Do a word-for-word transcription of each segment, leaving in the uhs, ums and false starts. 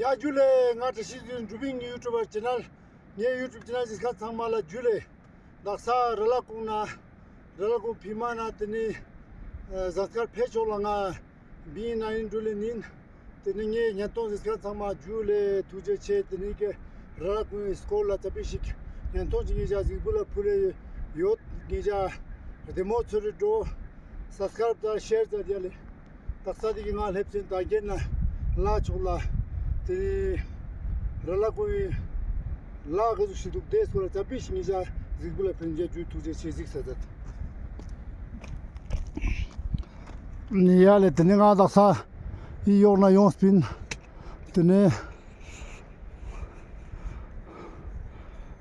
ཡ་ཇུ་ལེ། ང་བཀྲ་ཤིས་འཛིན་གྲུབ་པིན་ཡུ་ཊུབ་པར་ཆེ་ནལ། ངའི་ཡུ་ཊུབ་ཆེ་ནལ་གཟིགས་མཁན་ཚང་མ་ལ་ཇུ་ལེ། དག་ས་ར་ལ་ཀུང་ན་ར་ལ་ཀུང་བི་མ་ན་དེ་ནི་ཟངས་དཀར་ཕེ་ཕྱོགས་ལ་ང་བིང་ན་ཡིན་འགྲུལ་ལེ་ཡིན། དེ་ནི་ངའི་ཉན་ཐོང་གཟིགས་མཁན་ཚང་མ་ཇུ་ལེ། ཐུགས་རྗེ་ཆེ། དེ་ནི་ཀེ་ར་ལ་ཀུང་སྐོར་ལ་ཙ་པིག་ཞིག་ཉན་ཐོང་ཅིག་ངེད་ཅག་གཟིགས་འབུལ་ལ་ཕུལ་ལེ་ཡོད། ངེད་ཅག་བདེ་མོ་ཚོར་རེ་འགྲོ། སབ་སི་ཀ་རབ་དང་ཤེར་དང་ཡ་ལེ། དག་ས་དེ་གི་ང་སླེབས་ཚེ་ད་གེ་ན་ལ་ཕྱོགས་ལ་དེ་ར་ལ་ཀུང་ལ་ག་ཟུག་ཞིག་འདུག་དེ་སྐོར་ལ་ཙ་པིག་ཞིག་ངེད་ཅག་གཟིགས་འབུལ་ལ་ཕུལ་ལེ་ཡོད། ཐུགས་རྗེ་ཆེ། གཟིགས་ས་ད་ཡ་ལེ། དེ་ནི་ང་དག་ས་ཡི་ཡོག་ན་ཡོངས་པིན། དེ་ནི་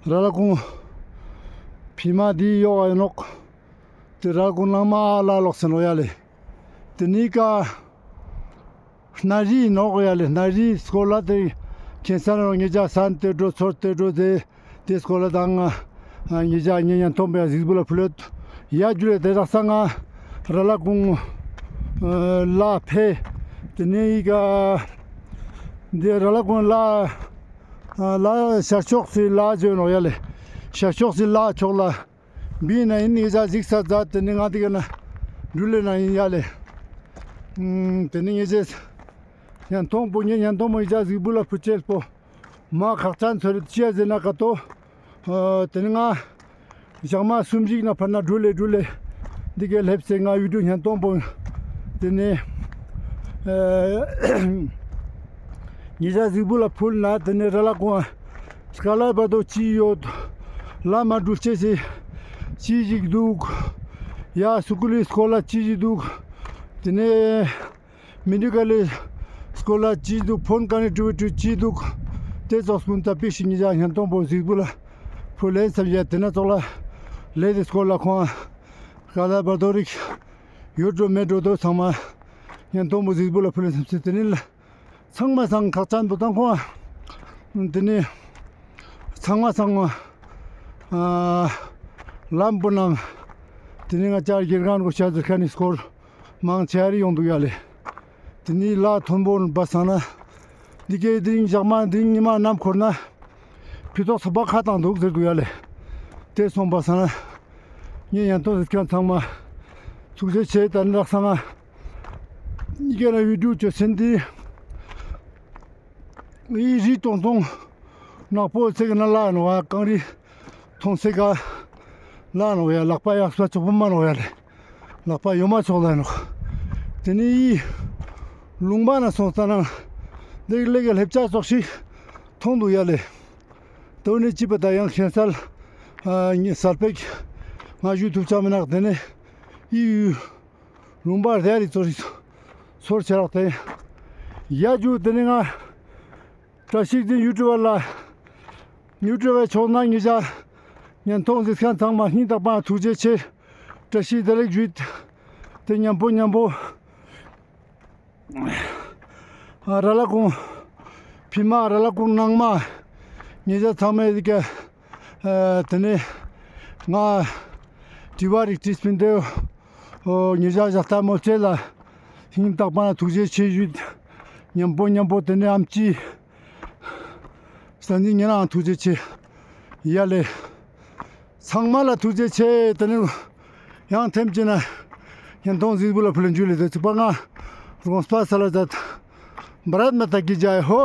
ར་ལ་ཀུང་བི་མ་དེ་ཡོག་ཡིན་ནོག་དེ་ར་ལ་ཀུང་ནང་མ་ལ་ལོག་སེ་ནོག་ཡ་ལེ། དེ་ནི་ཀ་ན་རི་ནོག་ཡ་ལེ། ན་རི་སྐོར་ལ་དེ་ཁྱེད་ས་ནོ་ངེད་ཅག་སན་ཏེ་འགྲོ་ཚོར་ཏེ་འགྲོ་དེ་དེ་སྐོར་ལ་དང་ངེད་ཅག་ངེད་ཉན་ཐོང་པའི་གཟིགས་འབུལ་ལ་ཕུལ་ལེ་ཡོད། ཡ་ཇུ་ལེ། དེ་དག་ས་ང་ར་ལ་ཀུང་ལ་ཕེ། དེ་ནི་ཡི་ག་དེ་ར་ལ་ཀུང་ལ་ལ་ཤར་ཕྱོགས་སི་ལ་ཇོ་ནོག་ཡ་ལེ། ཤར་ཕྱོགས་སི་ལ་ཕྱོགས་ལ་བིང་ན་ཡིན། ངེད་ཅག་གཟིགས་ས་ད་དེ་ནི་ང་དེ་ག་ན་འགྲུལ་ལེ་ན་ཡིན་ཡ་ལེ། དེ་ནི་ངེད་ཅག་ཉན་ཐོང་པོ་ངེད་ཉན་ཐོང་པོ་ངེད་ཅག་གཟིགས་འབུལ་ལ་ཕུལ་ཅེས་པོ་མ་ཁག་ཅན་ཚོར་རེ་ཅི་ཡ་ཟེར་ན་ཀ་ཏོ། དེ་ནི་ང་ཞག་མ་གསུམ་ཞིག་ན་ཕར་ན་འགྲུལ་ལེ་འགྲུལ་ལེ། འདི་གའི་སླེབས་སེ་ང་ཡུ་ཊུབ་ཉན་ཐོང་པོ་དེ་ནི་ཨ་ངེད་ཅག་གཟིགས་འབུལ་ལ་ཕུལ་ན་དེ་ནི་ར་ལ་ཀུང་སྐ་ལ་བར་དོ་ཅི་ཡོད། ལམ་མ་འགྲུལ་ཅེས་སི་ཅི་ཞིག་འདུག་ཡ་སུ་ཀུལ་ལི་སྐོར་ལ་ཅི་ཞིག་འདུག་དེ་ནི་མེ་ཌི་ཀལ་ལི་སྐོར་ལ་ཅི་འདུག་ཕོན་ཀ་ནེག་ཊི་བི་ཊི་ཅི་འདུག་དེ་ཙོགས་ཀུན་ཙ་པིག་ཞིག་ངེད་ཅག་ཉན་ཐོང་པོ་གཟིགས་འབུལ་ལ་ཕུལ་ལེ་བསམ་ཡ། དེ་ན་ཙོགས་ལ་ལས་དེ་སྐོར་ལ་ཁོང་སྐ་ལ་བར་དོ་རིག་ཡོད་འགྲོ་མེད་འགྲོ་དོ་ཚང་མ་ཉན་ཐོང་པོ་གཟིགས་འབུལ་ལ་ཕུལ་ལེ་བསམ་སེ། དེ་ནི་ལ་ཚང་མ་ཚང་ཁག་ཅན་པོ་དང་ཁོང་དེ་ནི་ཚང་མ་ཚང་ཨ་ལམ་པོ་ནང་དེ་ནི་ང་ཅག་དགེ་རྒན་གོ་ཤ་ཟེར་མཁན་ནི་སྐོར་མང་ཆེ་རི་ཡོང་འདུག་ཡ་ལེ། དེ་ནི་ལ་མཐོན་པོ་བ་སང་ན་འདི་གའི་དེ་རིང་ཞག་མ་དེ་རིང་ཉི་མ་ནམ་འཁོར་ན་ཕི་ཏོག་ཚ་བ་ཁ་བཏང་འདུག་ཟེར་འདུག་ཡ་ལེ། དེ་སོང་བ་སང་ན་ངས་ཡན་ཏོ་ཟེར་མཁན་ཚང་མ་ཐུགས་རྗེ་ཆེ། ད་ནི་རག་སང་ན་འདི་གའི་ན་ཡུ་ཊུབ་ཅོ་སེན་དེ་ཨི་རི་ཏོང་ཏོང་ནག་པོ་ཚེ་ག་ན་ལ་ནོ་བ་གངས་རི་མཐོང་སེ་ག་ལ་ནོ་ཡ། ལག་པ་ཡག་ས་ཆོག་པོ་མ་ནོ་ཡ་ལེ། ལག་པ་ཡོ་མ་ཆོག་ལ་ནོ། དེ་ནི་ཡི་ལུང་པ་ན་སོང་ས་ན་ལེགས་ལེགས་ཀྱི་ལེབ་ཆ་ཙོགས་ཤིག་མཐོང་འདུག་ཡ་ལེ། དོ་ནི་ཅི་པ་ད་ཡང་ཁྱེད་སལ་ཨ་ཉི་སལ་པེག་ང་ཞུ་ཐུབ་ཆ་མི་ནག་དེ་ནི་ཡི་ལུང་པ་རེ་རི་ཙོགས་ཤིག་ཚོར་ཆེ་རག་དེ་ཡ་ཇུ། དེ་ནི་ང་བཀྲ་ཤིས་འཛིན་ཡུ་ཊུབ་པར་ལ་ཡུ་ཊུབ་པར་ཕྱོགས་ན་ངེད་ཅག་ཉན་ཐོང་གཟིགས་མཁན་ཚང་མ་སྙིང་ཐག་པ་ཐུགས་རྗེ་ཆེ། བཀྲ་ཤིས་བདེ་ལེགས་ཞུ། དེ་མཉམ་པོ་མཉམ་པོ་ཨ་ར་ལ་ཀུང་བི་མ་ར་ལ་ཀུང་ནང་མ་ངེད་ཅག་ཚང་མས་ཀྱི་ཨ་དེ་ནས་ང་དྲི་བ་རིགས་དྲིས་པིན་དེ་ཨོ་ངེད་ཅག་ཞག་ལྟ་མོལ་ཆེ་ལ་སྙིང་ཐག་པ་ན་ཐུགས་རྗེ་ཆེ་ཞུ། མཉམ་པོ་མཉམ་པོ་དེ་ནས་ཨམ་ཆི་ས་ནི་ཉེ་རང་ཐུགས་རྗེ་ཆེ་ཡ་ལེ། ཚང་མ་ལ་ཐུགས་རྗེ་ཆེ། དེ་ནི་ཡང་ཐེམ་ཅི་ན་ཉན་ཐོང་གཟིགས་འབུལ་ལ་ཕུལ་ལེ་འཇུ་ལེ། དེ་ཚིག་པ་ང་རོང་སྤ་ས་ལ་ཛད། བྷ་རད་མ་ཏ་ཀི་ཇའི་ཧོ།